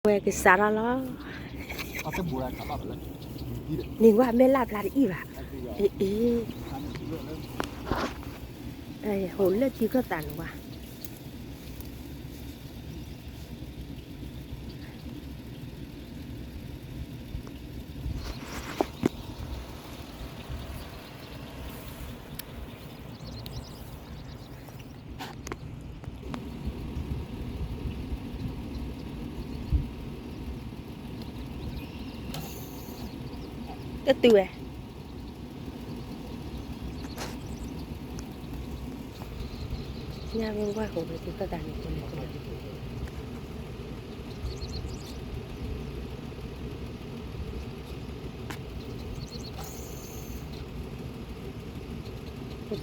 ဝဲကစးထီၣ်လီၤ. န့ၣ်ကွၢ် မဲၢ်လၢ်ဖျါတအံၣ်ဘၣ်. အ့ အ့ ဟိးလၢထံခၢၣ်သးန့ၣ်ဝဲ တတုၤဝဲ ညၣ်မ့ၢ်ဝဲဟိးဝဲဒ်သိးတၢ်န့ၣ် တ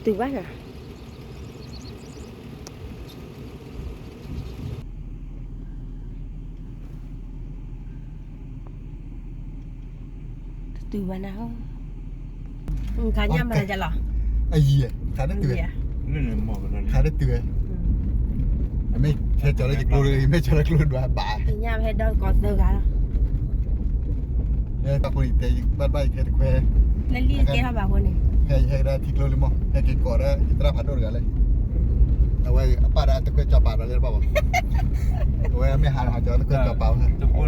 တုၤဘၣ်နီၤ တတုၤဘၣ်နၤ, ခါညၣ်မၤလၢယလီၤ, အယံၤ, ခါတတုၤဝဲ, ခါတတုၤဝဲ, အမ့ၢ်ဟဲကၠီၤလၢယကျိ မ့ၢ်ကၠီၤလၢကျိဒွးဘၣ်, ညၣ်ဟဲဒီကီးသၢဂၤလီၤ, တၢ်ဖိန့ၣ်တဲဘၣ်ဘၣ်ယခဲတခွဲ, လၢလံကဲထီၣ်ဘၣ်အဃိန့ၣ်, ဟဲယဟဲကဒါထံကျိလံမး ဟဲက့ၤကိးဒီးယသရၣ်ဖးဒိၣ်တဂၤလဲၣ်, အဝဲအပၢ်ဒီးတခွဲကၠီၤပာ်ဒီးလဲၣ်တဘၣ်ဘၣ်, အဝဲအမ့ၢ်ဟးဟးကၠီၤတခွဲကၠီၤပာ်ဝဲ,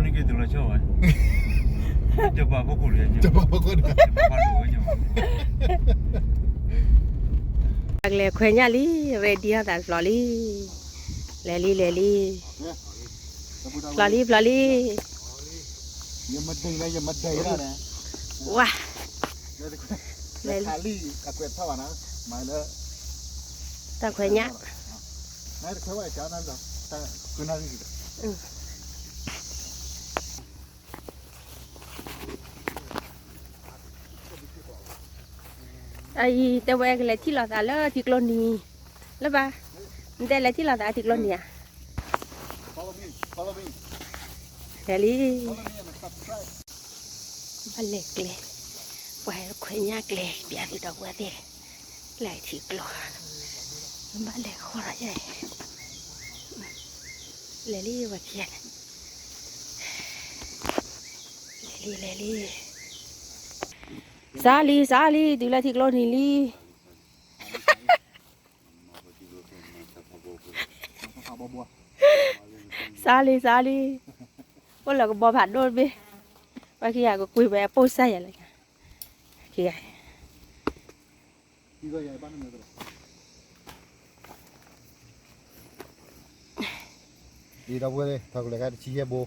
ကၠီၤပာ်ဖိခိၣ်တဂၤ, ကလဲၤခွဲညၣ်လံ, ready ထီၣ်သးတဖျိးလံ, လဲၤလံလဲၤလံ, ဖျိးလံဖျိးလံ, ဝါ, လဲၤလံ, တၢ်ခွဲညၣ် အအံၤ တဲဝဲကလဲၤထံၣ်လိာ်သးလၢထံကျိနံၤ, လၢဘၣ်, နတဲလဲၤထံၣ်လိာ်သးထံကျိနံၤဧါ, လဲၤလံ, ဘၣ်လဲၤကျဲ, ပှၤဟဲခွဲညၣ်ကျဲ ပျဲသုဒီပုၢ်ဝဲၢ်သ့ၣ်, လဲၤထံကျိ, ဘၣ်လဲၤဃီလီၤယဲ, လဲၤလံဝဲခံဂၤန့ၣ် လဲၤလံလဲၤလံ, စးလံစးလံ တုၤလၢထံကျိနံၤလံ, စးလံစးလံ, အိၣ်လၢကဘီဖးဒိၣ်တဘ့ၣ်, ပှၤခံဂၤကကွံာ်ဝဲအပိၢ်စၢ်ယၤလၢ, ခံဂၤ အံၤဒီပုၢ်ဝဲၢ် ထီၣ်ကလဲၤခါတဆံယဲၢ်ဘိ,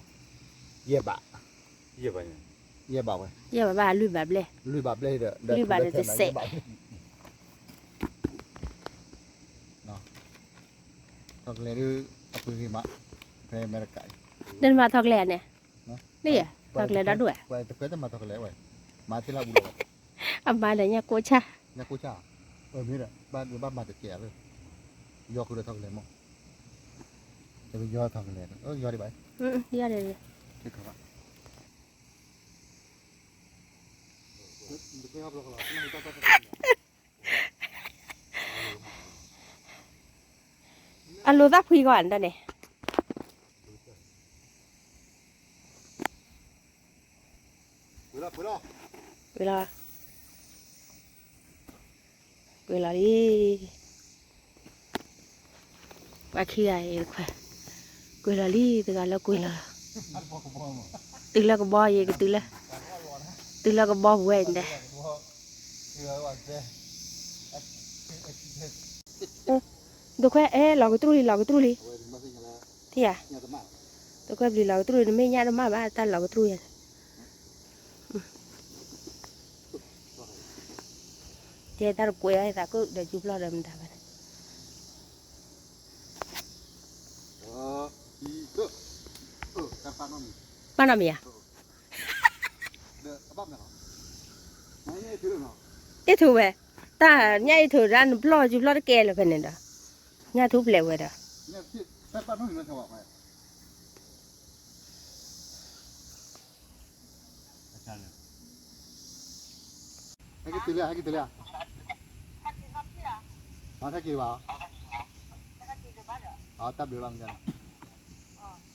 ယဲၢ်ဘး, ယဲၢ်ဘးဝဲ, ယဲၢ်ဘးဘၣ်လွံၢ်ဘးဘျဲၣ်, လွံၢ်ဘးဘျဲၣ်ဒီး လွံၢ်ဘးဒီးတစဲး, ထီၣ်ကလဲၤဒုး အပှ့ၤဂ့ၤမး, ဖဲအမဲရကၤအံၤ, နမၤထီၣ်ကလဲၤဧါန့ၣ်, န့ၣ်, ထီၣ်ကလဲၤဒီဒူၣ်ဧါ, တခွဲတမၤထီၣ်ကလဲၤဝဲ, မၤသ့လၢအဘူးလီၤ, အမၤဒီးညၣ်ကိၢ်ဆၣ်, ညၣ်ကိၢ်ဆၣ်, မ့ၢ်ဒီး ဘၣ်မၤတကဲးလၢ, ယီၤဃုာ်ဒီးထီၣ်ကလဲၤမး, တကယီၤထီၣ်ကလဲၤ, ယီၤဒံးဘၣ်, ယီၤဒံး, အလိာ်သးဖှံဂီၢ်အံၤန့ၣ်, ကွံာ်လီၤ, ကွံာ်လီၤလံ, ပှၤခံဂၤအံၤတခွဲ, ကွံာ်လီၤလံ တဂၤလၢကွံာ်လီၤ, တုၤလၢကဘီယံၤကတုၤလၢ, တုၤလၢကဘီပဝဲအံၤန့ၣ် ဒိခွဲအဲ လီၤကတြူၢ်လံ လီၤကတြူၢ်လံ, ထံၣ်ဧါ, ဒိခွဲပျံၤလီၤကတြူၢ်လံ နမ့ၢ်ညၣ်တမၣ်ဘၣ် တၢ်လီၤကတြူၢ်ယၤန့ၣ်, ကဲတၢ်တကွဲးအသးကိၣ်ဒီးယူဖျီၣ်ဒီးမတၤဘၣ်န့ၣ်, ပၢ်နီၢ်မံၤဧါ အ့ၣ်ထူဝဲ, တၢ်ညၣ်အ့ၣ်ထူရၣ်နဖျီၣ်ယူဖျီၣ်တကဲလၢၤဖဲန့ၣ်ဒီး, ညၣ်ထူပျဲဝဲဒီး, ဟဲက့ၤတုၤလၢ ဟဲက့ၤတုၤလၢ, ဟဲက့ၤဘၣ်, တၢ်ဘျုးလီၤမးန့ၣ်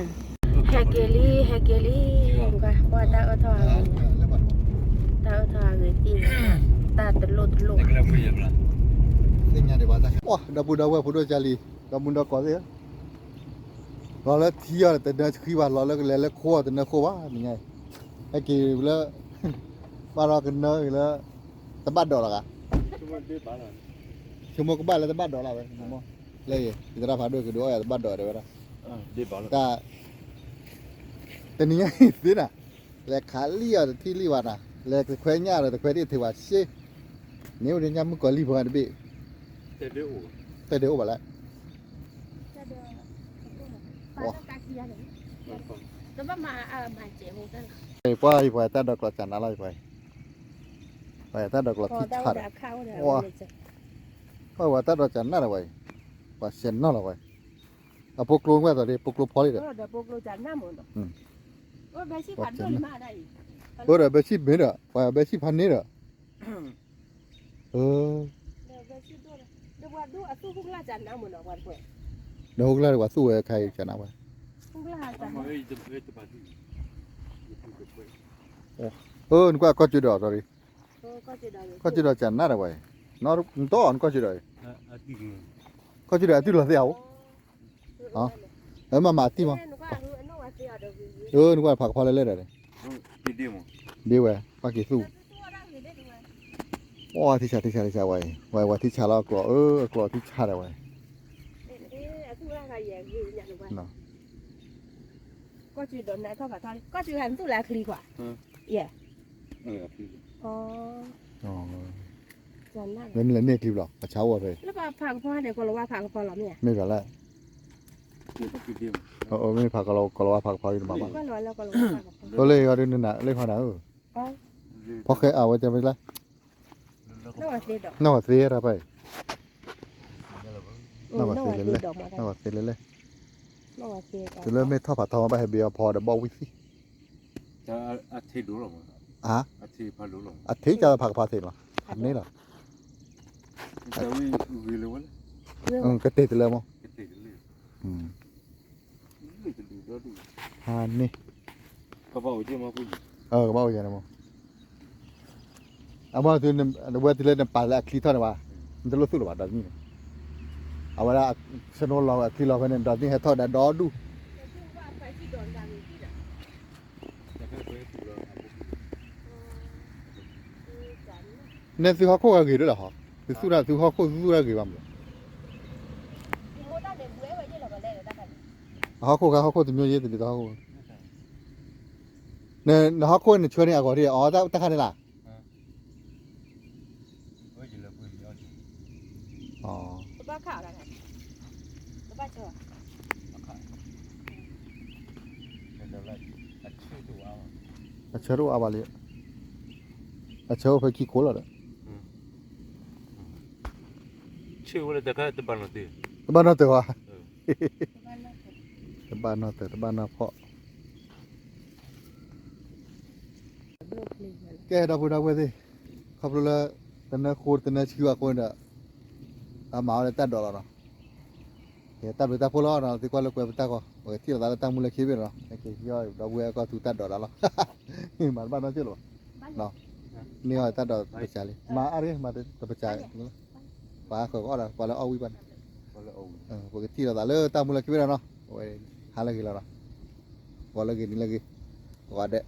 ဟဲက့ၤလံ ဟဲက့ၤလံ, ကွၢ်တၢ်အၢၣ်ထီၣ်, တၢ်အၢၣ်ထီၣ်အဂ့ၤသ့ၣ်, တၢ်တလိၣ်တလိၣ်, ဒီပုၢ်ဒီဝဲၢ်ဖိဒိၣ်ကၢ်လံ, ဒီမုၢ်ဒီကီၢ်သ့ၣ်, လီၤလၢထံအီၤတနၢဆှံဘၣ်, လီၤလၢကလဲၤလၢခိအီၤတနၢဃိဘၣ်, နညါ, ဟဲက့ၤလၢ, ဘၣ်ဒီးကနၢက့ၤလၢ, တဘၣ်ဒိးလီၤဂၤ, ဆိကမိၣ်ကဘၣ်လၢတဘၣ်ဒိးလီၤဝဲ, လၢယသရၣ်ဖးဒိၣ်ကဒုးအီၣ်ယၤတဘၣ်ဒိးတဲဝဲဒၣ်, တၢ် တနံၤညါအံၤသ့နၤ, လဲၤခးလံအီၤတထံၣ်လံဘၣ်နၤ, လဲၤတခွဲညၣ်ဒီးတခွဲဒ့ၣ်ထုးဘၣ်ရှ့, န့ၣ်အိၣ်ဒ်ညၣ်မုၣ်ကီၤလံၢ်ဖိတဘ့ၣ်, တဲဒၣ်အိၣ်ဘၣ်လဲၣ်, ပှၤယပှၤတၢ်ဒိးကျိးစၢ်နါလီၤယပှၤ, ပှၤတၢ်ဒိးကျိးထံဆးဒီး, ပှၤတၢ်ဒိးကျိးစၢ်နါဒီးပှၤ, ပှၤတၢ်ဒိးစၢ်နါဒီး, ပှၤဆဲးနီၣ်လီၤပှၤ, အဖိကျိဝဲသိးဒီး ဖိကျိဖီလံဒီး, အိၣ်ဒီးဘဲဆံၣ်မ့ၢ်ဒီး ပှၤဘဲဆံၣ်ဖးန့ၣ်ဒီး, အ, ဘဲဆံၣ်ဒိၣ်ဒီး, ဒီးဟူကလၢ်ဒီးပှၤသူၣ်ဝဲခါအံၤကနၣ်ဝဲ, အၢ နကွၢ်ကီၢ်ကၠ့ဒီး sorry, ကီၢ်ကၠ့ဒီးကနၣ်ဒီးဝဲ, နတီၢ်အီၤနကီၢ်ကၠ့ဒီး, ကီၢ်ကၠ့ဒီးအတုၢ်လီၤသ့ၣ်ဧါ, မၤမၤအတံၢ်မး, အၢ နကွၢ်ဖးကဖီလၢလဲၣ်ဒီး, ဒ့ဝဲ ပှၤက့ၤသူၣ်, အိၣ်ထံဆးထံဆးထံဆးဝဲအံၤ ဝဲဝဲထံဆးလီၤအကျိၤ အၢ အကျိၤထံဆးဒီးဝဲ, ကီၢ်ကၠ့ဒီးနထီၣ်ဖးထီ ကီၢ်ကၠ့ဟဲနသူၣ်လၢအချံခွါ, ယဲ, မ့မ့ၢ်လၢန့ၢ်ချံဘျီ အဆါအိၣ်ဝဲဖဲ, လၢပှၤဖးကဖီန့ၣ် ကီၤလၤဝါဖးကဖီလီၤမ့ၢ်ဧါ, မ့ၢ်ဘၣ်လၢ, မ့ၢ်ဖးကီၤလၤဝါဖးကဖီဒ်နမၤဘၣ်, လၢယီၤဒ်နနၤလၢခီနၤဧၢ, ဖီခဲအဝဲတဲမ့ၢ်လၢ နီၢ်ဝဲသ့တၢ်ဖဲအံၤ, နီၢ်ဝဲသ့လဲၣ်လဲၣ်, နီၢ်ဝဲသ့လဲၣ်လဲၣ်, တုၤလၢမ့ၢ်ထီၣ်ဖးထီမးဘၣ်ဟဲဘ့အီဖီဒီးဘီၣ်ဝံၣ်သံ, အထ့ကဖးကဖီသ့ၣ်လီၤ, န့ၣ်လီၤ, ကတ့ၢ်တလၢမး, န့ၣ်, ကဘၣ်အိၣ်ယဲန့ၣ်မး အဝဲတုၤလၢနပာ်လၢအချံထီၣ်န့ၣ်ဘၣ်, နတလိၣ်သူၣ်လၢၤဘၣ် ဒီးန့ၣ်, အဝဲဒၣ် snow လီၤအချံလီၤဖဲန့ၣ် ဒီးန့ၣ်ဟဲထီၣ်ဒၣ်ဒီဒူၣ်, န့ၣ်သုဟီၣ်ခိၣ်ဂၤဂ့ၤဒၣ်လီၤဟီ, သုသူၣ်တၢ်သုဟီၣ်ခိၣ်သုသူၣ်တၢ်ဂ့ၤဘၣ်မး, အဟီၣ်ခိၣ်ခါဟီၣ်ခိၣ်တမျိုးယဲၢ်တလံၤတဟီၣ်ခိၣ်, နဟီၣ်ခိၣ်နဆှၢန့ၢ်အဂီၤဒ်အံၤ အီတၢ်ခါန့ၣ်လၢ အဆၢတအိၣ်အါဘၣ်လံ, အဆၢအိၣ်ဖဲခံခိၣ်လီၤဒီး, တဘၣ်နီၢ်တၢၤဘၣ်, တဘၣ်နီၢ်တၢၤ တဘၣ်နီၢ်ဖီၣ် ကဲ ဒီပုၢ်ဒီဝဲၢ်သ့ၣ်, ခီဖျိလၢ တနၢဃိတနၢဆံဘၣ်အဃိန့ၣ်ဒီး အမၤအီၤလၢတၢ်ဒိးလီၤနီၤ, ကဲ တၢ်ဘျုးတၢ်ဖှိၣ်လီၤနီၤ, သုကွၢ်လၢကွဲးပတၢ်ဂီၤ ပကထံၣ်လိာ်သးလၢတၢ်မူလၢခံဘ့ၣ်နီၤ, ကဲ ဒီပုၢ်ဝဲၢ်ကီၢ်သူတၢ်ဒိးတၢ်လီၤ, မၤတဘၣ်နီတစၢၢ်လၢၤဘၣ်, န့ၢ်အီၤတၢ်ဒိးတပစၢ်လံ, မၤအါရ့ မၤတပစၢ်, ပှၤဃၢၤကအီၣ်ဒီး ပှၤလၢအီၣ်ဝံၣ်ဘၣ်န့ၣ်, ပကထံၣ်လိာ်သးလၢတၢ်မူလၢခံဘ့ၣ်နီၤ, အဝဲဟါလၢဂ့ၤလီၤနီၤ, ဂီၤလၢဂ့ၤ နံၤလၢဂ့ၤ, ပှၤဒဲး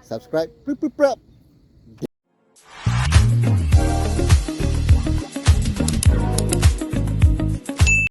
subscribe ပြၢပြၢပြၢ